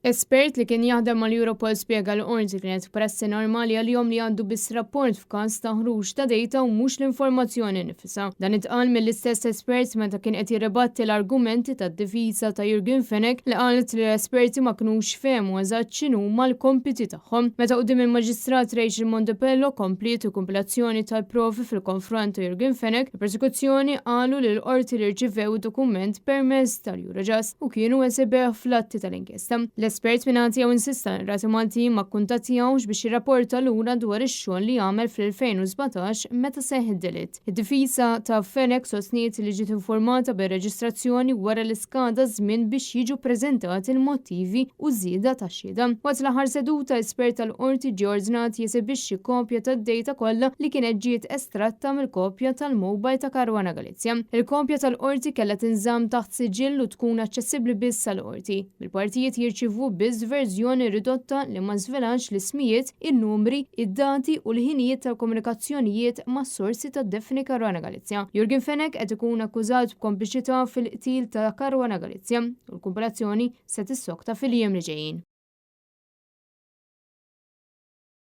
Espert li kien jaħdem mal-Europol spjega l-qorti kienet prassi normali għalihom li għandu biss rapport f'każ ta' ħruġ ta' data u mhux l-informazzjoni nifisha. Dan intqal mill-istess espert meta kien qed jirribatti l-argumenti tad-difiża ta' Yorgen Fenech li qalet li l-esperti ma kinux fehmu eżatt x'inhuma l-kompiti tagħhom. Meta quddiem il-Maġistrat Rachel Montebello kompliet il-kumpilazzjoni tal-provi fil-konfront ta' Yorgen Fenech, il-prosekuzzjoni qalu li l-qorti li rċivew id-dokument permezz tal-Eurojust u kienu esebeh fl-atti tal-inkjesta. L-espert minn tiegħu insista li r-Rati Maltin ma kkuntattjawx biex jirrapporta lura dwar ix-xogħol li għamel fl-2017 meta seħħ id-delitt. Id-difiża ta' Fenech sostniet li ġiet informata bir-reġistrazzjoni wara li skada żmien biex jiġu ppreżentati l-motivi u żieda ta' xhieda. Waqt l-aħħar seduta, espert tal-qorti ġie ordnat jesebixxi kopja tad-data kollha li kienet ġiet estratta mill-kopja tal-mobile ta' Caruana Galizia. Il-kopja tal-qorti kellha tinżamm taħt siġill u tkun aċċessibbli biss għall-qorti, bil-partijiet jirċievu biss verżjoni ridotta li ma żvelax l-ismijiet, in-numri, id-dati u l-ħinijiet tal-komunikazzjonijiet mas-sorsi ta' Daphne Caruana Galizia. Yorgen Fenech qed ikun akkużat b'kompliċità fil-qtil ta' Caruana Galizia u l-kumpilazzjoni se tissokta fil-jiem li ġejjin.